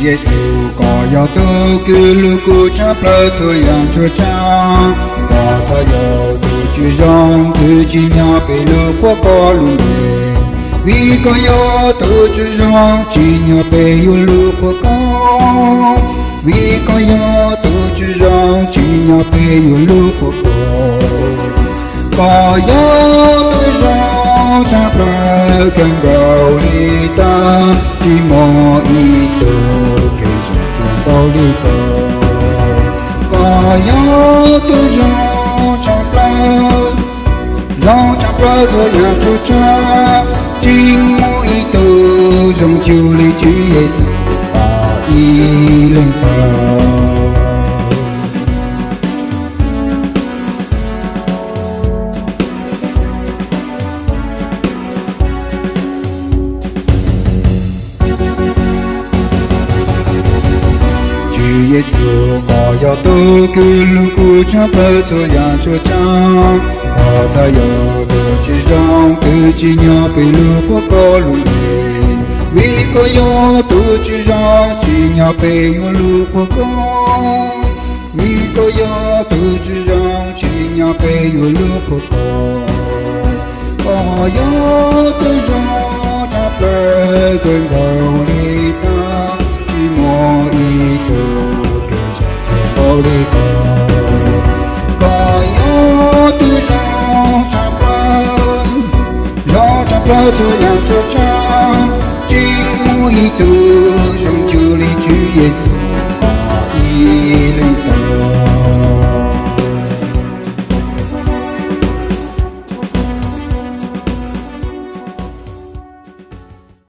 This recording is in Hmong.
Yexus, koj yog tus kws lug kuv tshaj plawg txhua yaam tshua tsaab. Koj txhad yog tug tswv zoo kws tsim nyog peb lug qhuas koj lug npe. Vim koj yog tug tswv zoo tsim nyog peb yuav lug qhuas koj. Vim koj yog tug tswv zoo tsim nyog peb yuav lug qhuas koj. Koj yog tug zoo tshaj plawg kawg nkaus le taag, tsi muaj ib tug kws zoo tshaj npaum le koj. Koj yog tug zoo tshaj plawg, zoo tshaj plawg txhua yaam tshua tsaab, tsi muaj ib tug zoo cuag le Tswv Yexus tau ib leeg tau. Tswv Yexus, koj yog tug kws lug kuv tshaj plawg txhua yaam tshua tsaab. Koj txhad yog tug tswv zoo kws tsim nyog peb lug qhuas koj lug npe. Vim koj yog tug tswv zoo tsim nyog peb yuav lug qhuas koj. Vim koj yog tug tswv zoo tsim nyog peb yuav lug qhuas koj. Koj yog tug zoo tshaj plawg kawg nkaus le taag, tsi muaj ib tug kws zoo tshaj npaum le koj. Koj yog tug zoo tshaj plawg, zoo tshaj plawg txhua yaam tshua tsaab, tsi muaj ib tug